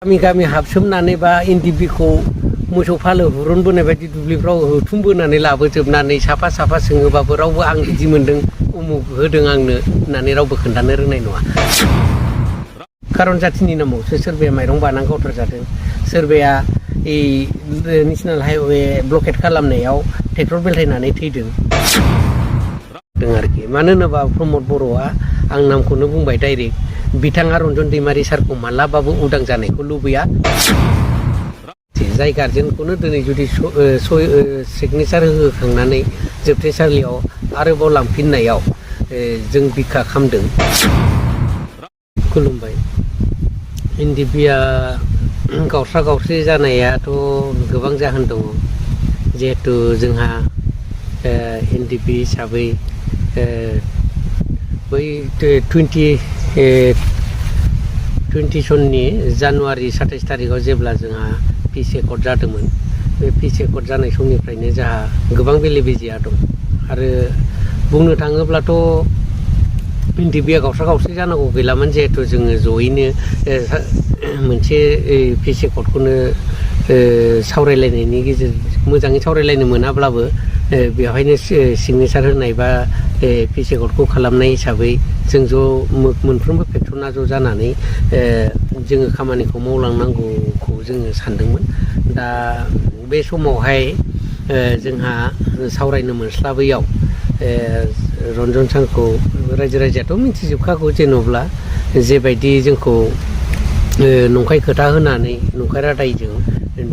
गामि हाबसोमनानै बा एनडिपिखौ मोसौ फालो हुरुनबोनाय बायदि दुब्लिफ्राव हुथुमबोनानै लाबोजोबनानै साफा साफा सोङोबाबो रावबो आं बिदि मोन्दों उमुक होदों आंनो होननानै रावबो खोन्थानो रोंनाय नङा। खारन जाथिनि नामावसो सोरबाया माइरं बाना गावथार जादों, सोरबाया नेसनेल हाइवे ब्लकेट खालामनायाव ट्रेक्टर बेलथायनानै थैदों आरोखि। मानो होनोबा प्रमद बर'आ आं नामखौनो बुंबाय डाइरेक्ट, बिथाङा रन्जन दैमारि सारखौ मालाबाबो उदां जानायखौ लुबैया। जाय गार्जेनखौनो दिनै जुदि सिगनेसार होखांनानै जोबथेसालियाव आरोबाव लांफिननायाव जों बिखा खालामदों। खुलुमबाय। एनडिपिआ गावस्रा गावस्रि जानायाथ' गोबां जाहोन दङ। जिहेथु जोंहा एनडिपि हिसाबै बै 20 सननि जानुवारि 27 थारिखआव जेब्ला जोंहा पिस एकर्ड जादोंमोन, बे पिस एकर्ड जानाय समनिफ्रायनो जोंहा गोबां बेले बेजेया दं। आरो बुंनो थाङोब्लाथ' एनडिपिआ गावस्रा गावस्रि जानांगौ गैलामोन, जिहेथु जोङो जयैनो मोनसे पिस एकर्डखौनो सावरायलायनायनि गेजेरजों मोजाङै सावरायलायनो मोनाब्लाबो बेवहायनो सिगनेसार होनाय बा पिस एकर्डखौ खालामनाय हिसाबै जों ज' मोनफ्रोमबो पेट्रना ज' जानानै जोङो खामानिखौ मावलांनांगौखौ जोङो सानदोंमोन। दा बे समावहाय जोंहा सावरायनो मोनस्लाबैयाव रन्जन सारखौ रायजो राजायाथ' मिथिजोबखागौ, जेन'ब्ला जेबायदि जोंखौ नंखाय खोथा होनानै नंखाय रादायजों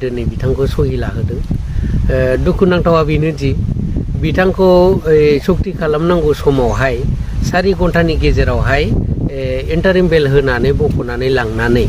दिनै बिथांखौ सहि लाहोदों। दुखुनांथावा बेनोदि बिथांखौ सक्ति खालामनांगौ समावहाय 4 घन्टानि गेजेरावहाय इन्टारिम बेल होनानै बख'नानै लांनानै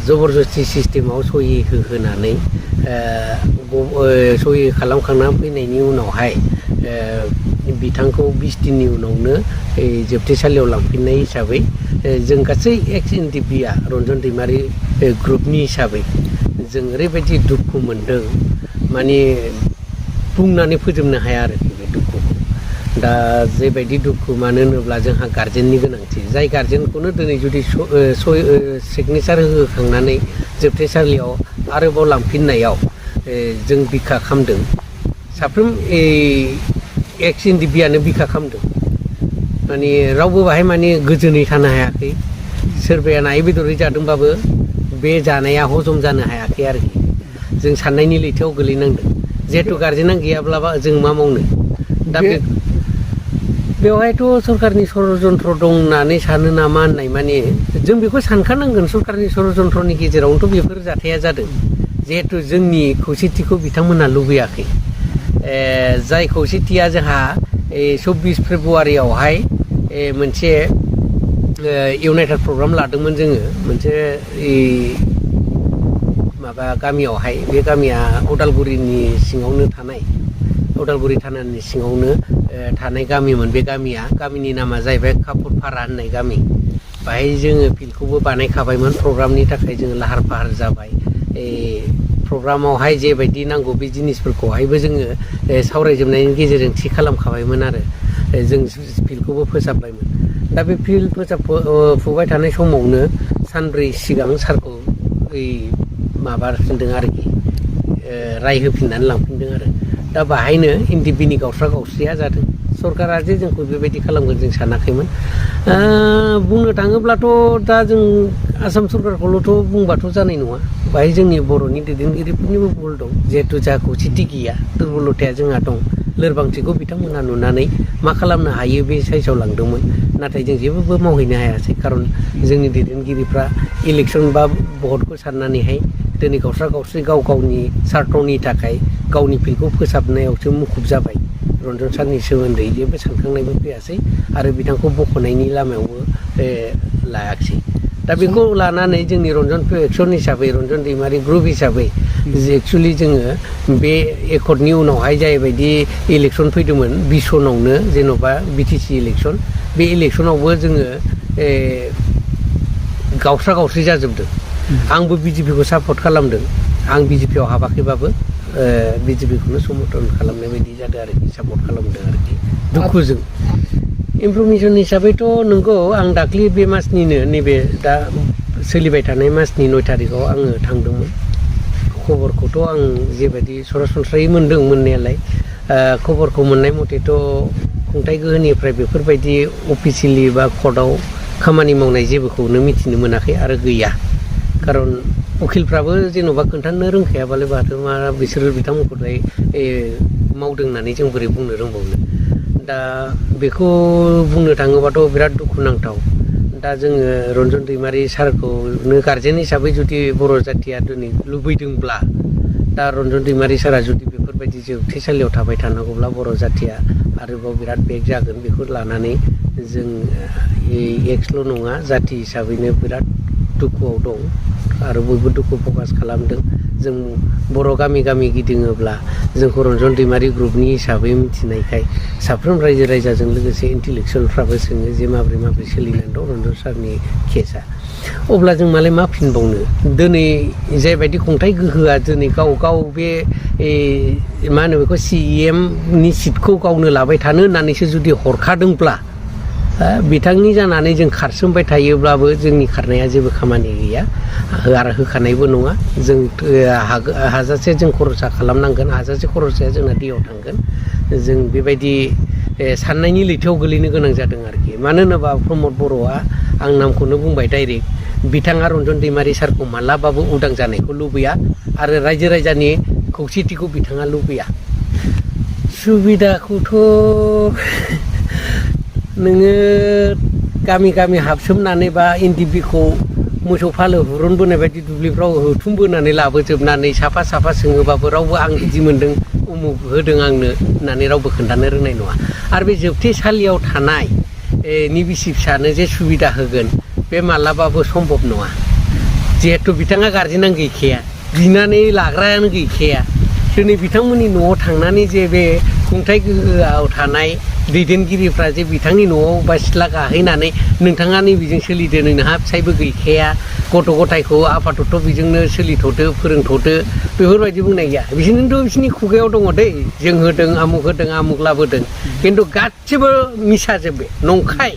जबरदस्ति सिस्टेमाव सहि होहोनानै सहि खालामखांना फैनायनि उनावहाय बिथांखौ 20 दिननि उनावनो जोबथेसालियाव लांफिननाय हिसाबै जों गासै एक्स एनडिपिआ रन्जन दैमारि ग्रुपनि हिसाबै जों ओरैबायदि दुखु मोनदों, माने बुंनानै फोजोबनो हाया आरोखि बे दुखुखौ। दा जेबायदि दुखु, मानो होनोब्ला जोंहा गार्जेननि गोनांथि। जाय गार्जेनखौनो दिनै जुदि सिगनेसार होखांनानै जोबथेसालियाव आरोबाव लांफिननायाव जों बिखा खालामदों। साफ्रोम एक्स एनडिपिआनो बिखा खालामदों। माने रावबो बाहाय माने गोजोनै थानो हायाखै। सोरबाया नायै बेदरै जादोंबाबो बे जानाया हजम जानो हायाखै आरोखि। जों साननायनि लैथोआव गोलैनांदों। जिहेथु गार्जेना गैयाब्लाबा जों मा मावनो। दा बेवहायथ' सरकारनि षड़यन्त्र दं होननानै सानो नामा होननाय, माने जों बेखौ सानखानांगोन। सरकारनि षड़यन्त्रनि गेजेरावनोथ' बेफोर जाथाया जादों। जिहेथु जोंनि खौसेथिखौ बिथांमोनहा लुबैयाखै। जाय खौसेथिया जोंहा 24 फेब्रुवारियावहाय मोनसे इउनाइटेड प्रग्राम लादोंमोन जोङो मोनसे माबा गामियावहाय। बे गामिया उदालगुरिनि सिङावनो थानाय, उदालगुरि थानानि सिङावनो थानाय गामिमोन। बे गामिनि नामा जाहैबाय कापुरपारा होननाय गामि। बाहाय जोङो फिल्डखौबो बानायखाबायमोन। प्रग्रामनि थाखाय जोङो लाहार फाहार जाबाय। प्रग्रामावहाय जेबायदि नांगौ बे जिनिसफोरखौहायबो जोङो सावरायजोबनायनि गेजेरजों थि खालामखाबायमोन आरो जों फिल्डखौबो फोसाबबायमोन। दा बे फिल्ड फोसाबफुबाय थानाय समावनो सानब्रै सिगां सारखौ माबाफिनदों आरोखि, राय होफिननानै लांफिनदों आरो। दा बाहायनो एनडिपिनि गावस्रा गावस्रिया जादों। सरकारा जे जोंखौ बेबायदि खालामगोन जों सानाखैमोन। बुंनो थाङोब्लाथ' दा जों आसाम सरकारखौल'थ' बुंबाथ' जानाय नङा। बाहाय जोंनि बर'नि दैदेनगिरिफोरनिबो भुल दं। जिहेथु जोंहा खौसेथि गैया, दुरबलथाया जोंहा दं। लोरबांथिखौ बिथांमोनहा नुनानै मा खालामनो हायो बे साइसआव लांदोंमोन। नाथाय जों जेबो मावहैनो हायासै। खारन जोंनि दैदेनगिरिफ्रा इलेक्सन बा भटखौ साननानैहाय दिनै गावस्रा गावस्रि गाव गावनि सार्थनि थाखाय गावनि फिल्डखौ फोसाबनायावसो मुखुब जाबाय। रन्जन सारनि सोमोन्दै जेबो सानखांनायबो फैयासै आरो बिथांखौ बख'नायनि लामायावबो लायाखिसै। दा बेखौ लानानै जोंनि रन्जन एक्सन हिसाबै, रन्जन दैमारि ग्रुप हिसाबै एक्सुवेलि जोङो बे एकर्डनि उनावहाय जायबायदि इलेक्सन फैदोंमोन 20 सनावनो, जेन'बा बिटिसि इलेक्सन, बे इलेक्सनावबो जोङो गावस्रा गावस्रि जाजोबदों। आंबो बिजेपिखौ सापर्ट खालामदों। आं बिजेपियाव हाबाखैबाबो बिजेपिखौनो समर्थन खालामनाय बायदि जादों आरोखि, सापर्ट खालामदों आरोखि दुखुजों। इनफरमेसन हिसाबैथ' नंगौ, आं दाख्लि बे मासनिनो नैबे दा सोलिबाय थानाय मासनि 9 तारिखआव आङो थांदोंमोन खबरखौथ' आं जेबायदि सरासनस्रायै मोनदों मोननायालाय खबरखौ मोननाय मथेथ' खुंथाय गोहोनिफ्राय बेफोरबायदि अफिसियेलि बा कर्टआव खामानि मावनाय जेबोखौनो मिथिनो मोनाखै आरो गैया खारन उखिलफ्राबो जेन'बा खोन्थानो रोंखायाबालाय माथो मा बिसोरो बिथांमोनखौलाय मावदों होननानै जों बोरै बुंनो रोंबावनो दा बेखौ बुंनो थाङोबाथ' बिराद दुखुनांथाव दा जोङो रन्जन दैमारि सारखौनो गार्जेन हिसाबै जुदि बर' जाथिया दिनै लुबैदोंब्ला दा रन्जन दैमारि सारा जुदि बेफोरबायदि जोबथेसालियाव थाबाय थानांगौब्ला बर' जाथिया आरोबाव बिराद बेक जागोन बेखौ लानानै जों एक्सल' नङा जाथि हिसाबैनो बिराद दुखुआव दं आरो बयबो दुखु प्रकास खालामदों जों बर' गामि गामि गिदिङोब्ला जोंखौ रन्जन दैमारि ग्रुपनि हिसाबै मिथिनायखाय साफ्रोम रायजो राजाजों लोगोसे इन्टेलेक्सुवेलफ्राबो सोङो जे माब्रै सोलिनानै दं रन्जन सारनि केसा अब्ला जों मालाय मा फिनबावनो दिनै जायबायदि खुंथाय गोहोआ दिनै गाव बे मा होनो बेखौ CEM नि सिटखौ गावनो लाबाय थानो होननानैसो जुदि हरखादोंब्ला बिथांनि जानानै जों खारसोमबाय थायोब्लाबो जोंनि खारनाया जेबो खामानि गैया आरो होखानायबो नङा जों हाजासे जों खरसा खालामनांगोन हाजासे खरसाया जोंना दैयाव थांगोन जों बेबायदि साननायनि लैथोआव गोलैनो गोनां जादों आरोखि मानो होनोबा प्रमद बर'आ आं नामखौनो बुंबाय डाइरेक्ट बिथाङा रन्जन दैमारि सारखौ मालाबाबो उदां जानायखौ लुबैया आरो रायजो राजानि खौसेथिखौ बिथाङा लुबैया सुबिदाखौथ' नोङो गामि गामि हाबसोमनानै बा NDP-खौ मोसौ फालो हुरुनबोनाय बायदि दुब्लिफ्राव होथुमबोनानै लाबोजोबनानै साफा सोङोबाबो रावबो आं बिदि मोन्दों उमुक होदों आंनो होननानै रावबो खोन्थानो रोंनाय नङा आरो बे जोबथेसालियाव थानाय नि बिसि फिसानो जे सुबिदा होगोन बे मालाबाबो सम्भब नङा जिहेथु बिथाङा गार्जेनानो गैखाया बिनानै लाग्रायानो गैखाया दिनै बिथांमोननि न'आव थांनानै जे बे खुंथाय गोहोआव थानाय दैदेनगिरिफ्रा जे बिथांनि न'आव बा सिथ्ला गाहैनानै नोंथाङा नैबेजों सोलिदो नोंहा फिसायबो गैखाया गथ' गथायखौ आफादथ' बेजोंनो सोलिथ'दो फोरोंथ'दो बेफोरबायदि बुंनाय गैया बिसोरनोथ' बिसोरनि खुगायाव दङ दै जों होदों आमुक लाबोदों खिन्थु गासिबो मिसाजोब बे नंखाय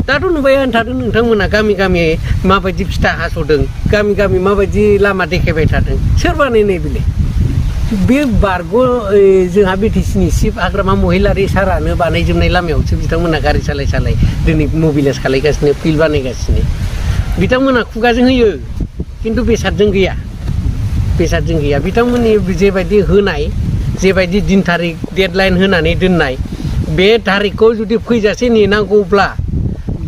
दाथ' नुबाय थादों नोंथांमोना गामि गामि माबायदि फिथा हास'दों गामि गामि माबायदि लामा देखायबाय थादों सोर बानायनाय बिलाय बे बारग' जोंहा BTC-नि चिफ हाग्रामा महिलारि सारानो बानायजोबनाय लामायावसो बिथांमोना गारि सालाय दिनै मबिलाइज खालायगासिनो फिल्ड बानायगासिनो बिथांमोना खुगाजों होयो खिन्थु बेसादजों गैया बिथांमोननि जेबायदि होनाय जेबायदि दिन थारिख डेडलाइन होनानै दोननाय बे थारिखखौ जुदि फैजासे नेनांगौब्ला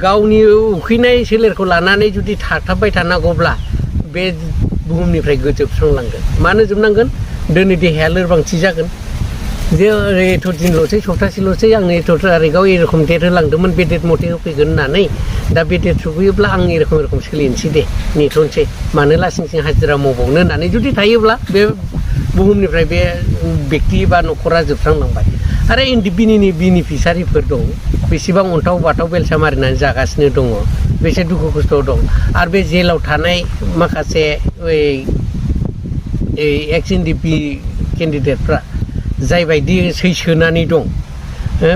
गावनि उखैनाय सोलेरखौ लानानै जुदि थाथाबबाय थानांगौब्ला बे बुहुमनिफ्राय गोजोबस्रांलांगोन मानो जोबनांगोन दिनै देहाया लोरबांथि जागोन जे एथ' दिनल'सै सप्तासेल'सै आंनो एथ' थारिखआव एरखम डेट होलांदोंमोन बे डेट मथे होफैगोन होननानै दा बे डेट सफैयोब्ला आं एरखम सोलिनोसै दे नेथ'नोसै मानो लासिंसिं हाजिरा मावबावनो होननानै जुदि थायोब्ला बे बुहुमनिफ्राय बे बेक्ति बा न'खरा जोबस्रांलांबाय आरो NDP-नि बेनिफिसारिफोर दं बेसेबां अन्थाव बाथाव बेलसा मारिनानै जागासिनो दङ बेसे दुखु खस्थ' दं आरो बे जेलाव थानाय माखासे एक्स NDP केन्डिडेटफ्रा जायबायदि सैसोनानै दं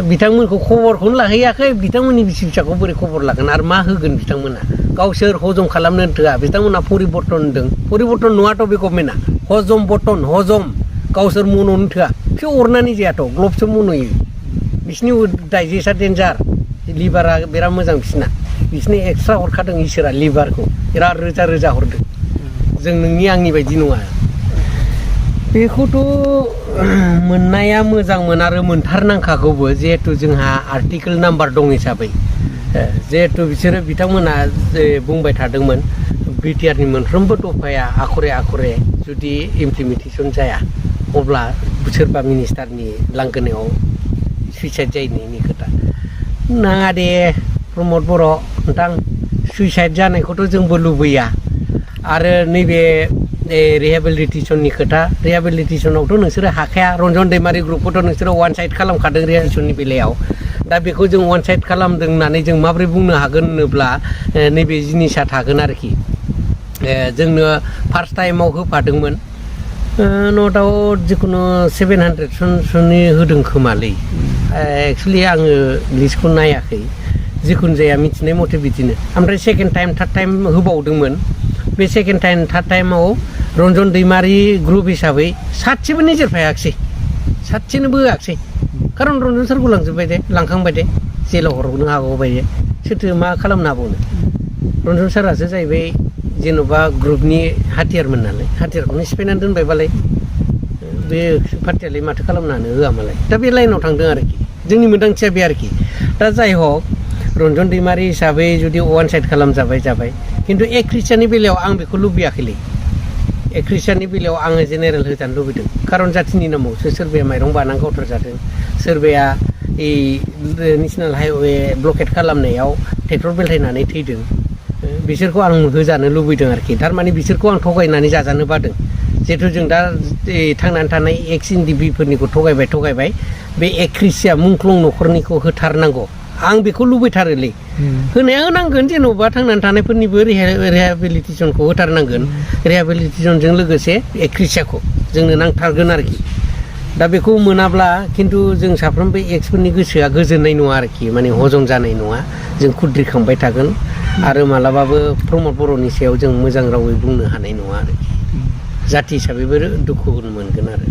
बिथांमोनखौ खबरखौनो लाहैयाखै बिथांमोननि बिसि फिसाखौ बोरै खबर लागोन आरो मा होगोन बिथांमोना गावसोर हजम खालामनो थोआ बिथांमोना परिबर्तन होनदों परिबर्तन नङाथ' बे गभर्नमेन्टआ हजम गावसोर मन'नो थोआ बिसोर अरनानै जायाथ' ग्लबसो मन'यो बिसिनि डाइजेस्टआ डेन्जार लिभारा बिराद मोजां बिसिनि एक्सट्रा हरखादों इसोरा लिभारखौ बिराद रोजा हरदों जों नोंनि आंनि बायदि नङा बेखौथ' मोननाया मोजांमोन आरो मोनथारनांखागौबो जिहेथु जोंहा आर्टिकेल नाम्बार दं हिसाबै जिहेथु बिसोरो बिथांमोना बुंबाय थादोंमोन BTR-नि मोनफ्रोमबो दफाया आखरे जुदि इमप्लिमेन्टेसन जाया अब्ला सोरबा मिनिस्टारनि लांगोनायाव सुइसाइड जाहैनायनि खोथा नाङा दे प्रमद बर' नोंथां सुइसाइड जानायखौथ' जोंबो लुबैया आरो नैबे रिहेबिलिटेसननि खोथा रिहेबिलिटेसनावथ' नोंसोरो हाखाया रन्जन दैमारि ग्रुपखौथ' नोंसोरो वान साइड खालामखादों रिहेबिलिटेसननि बेलायाव दा बेखौ जों वान साइड खालामदों होननानै जों माबोरै बुंनो हागोन होनोब्ला नैबे जिनिसा थागोन आरोखि जोंनो फार्स्ट टाइमाव होफादोंमोन न' डाउट जिखुनु 700 सनसोनि होदों खोमालै एक्सुवेलि आङो लिस्टखौ नायाखै जिखुनु जाया मिथिनाय मथे बिदिनो ओमफ्राय सेकेन्ड टाइम थार्ड टाइम होबावदोंमोन बे सेकेन्ड टाइम थार्ड टाइमाव रन्जन दैमारि ग्रुप हिसाबै सासेबो निजेरफायाखिसै सासेनोबो होआखिसै खारन रन्जन सारखौ लांजोब्बाय दे लांखांबाय दे जेलाव हरनो हागौबाय दे सोरथो मा खालामनो हाबावनो रन्जन सारासो जाहैबाय जेन'बा ग्रुपनि हाथियारमोन नालाय हाथियारखौनो सिफायनानै दोनबायबालाय बे पार्टियालाय माथो खालामनो हानो होआ मालाय दा बे लाइनाव थांदों आरोखि जोंनि मोन्दांथिया बे आरोखि दा जाय हक रन्जन दैमारि हिसाबै जुदि वान साइड खालामजाबाय जाबाय खिन्थु एक ख्रिस्टियाननि बेलायाव आं बेखौ लुबैयाखैलै एक ख्रिस्टियाननि बेलायाव आङो जेनेरेल होजानो लुबैदों खारन जाथिनि नामावसो सोरबाया माइरं बानानै गावथारजादों सोरबाया नेसनेल हाइवे ब्लकेट खालामनायाव ट्रेक्टर बेलथायनानै थैदों बिसोरखौ आं होजानो लुबैदों आरोखि थारमाने बिसोरखौ आं थगायनानै जाजानो बादों जिहेथु जों दा थांनानै थानाय एक्स एनडिपिफोरनिखौ थगायबाय बे एक ख्रिस्टिया मुंख्लं न'खरनिखौ होथारनांगौ आं बेखौ लुबैथारोलै होनाया होनांगोन जेन'बा थांनानै थानायफोरनिबो रिहेबिलिटेसनखौ होथारनांगोन रिहेबिलिटेसनजों लोगोसे एक ख्रिस्टियाखौ जोंनो नांथारगोन आरोखि दा बेखौ मोनाब्ला खिन्थु जों साफ्रोमबो एक्सफोरनि गोसोआ गोजोननाय नङा आरोखि माने हजम जानाय नङा जों खुद्रिखांबाय थागोन आरो मालाबाबो प्रमद बर'नि सायाव जों मोजां रावै बुंनो हानाय नङा आरोखि जाथि हिसाबैबो दुखु मोनगोन आरो